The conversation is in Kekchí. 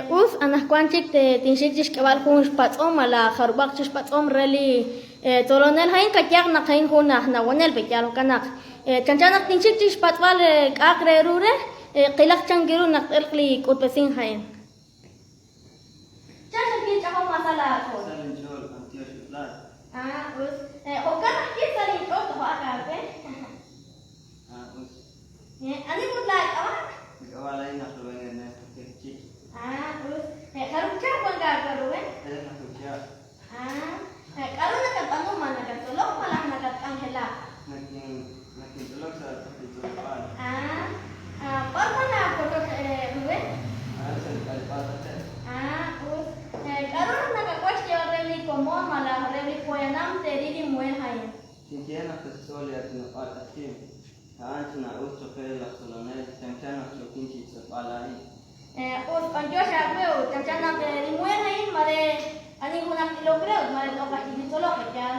Us, anaqwan chik tinxik chi xk'eb'al jun xpatz'om malaj jarub'aq chi xpatz'om re li tzolonel a'in qayehaq naq a'in jun aj nawonel pe yaal jo'kan naq chanchan naq tinxik chi xpatz'b'al k'a'aq re ru re qilaq chan ru naq t-elq li k'utb'esink a'in. Chan xatkil ch'ajom ma sa laach'ool. Sa linch'ool, b'antiox ut laat. Ah, us. Jo'kan ajwi' sa linch'ool tojo'aq aawe. Ah, us. Ani ut laak'ab'a'? Ink'ab'a' laa'in aj Rubén Ernesto Kekchi. Ah, us. Jarub' chihab' wank aawe, Rubén? 16 chihab'. Ah, k'aru nakatb'aanu? Ma nakattzolok malaj nakatk'anjelak? Nakin, nakintzolok sa' li tzoleb'aal. Ah, b'ar wank laawochoch, Rubén? Aran sa' li k'aleb'aal taqe'q. Ah, us. K'aru raj nakawaj xyeeb'al reheb' li komon malaj reheb' li poyanam te'ril li muhel a'in? Tinye naq te'xtzol li aatinob'aal q'eqchi'. A'an ch'ina'us cho'q re laj tzolonel, chanchan naq yookin chi xtzolb'al laa'in. Us, b'antiox aawe ut chanchan naq li muhel a'in mare ani junaq t'ilok re ut mare t-oq ajwi' chi tzolok, yaal.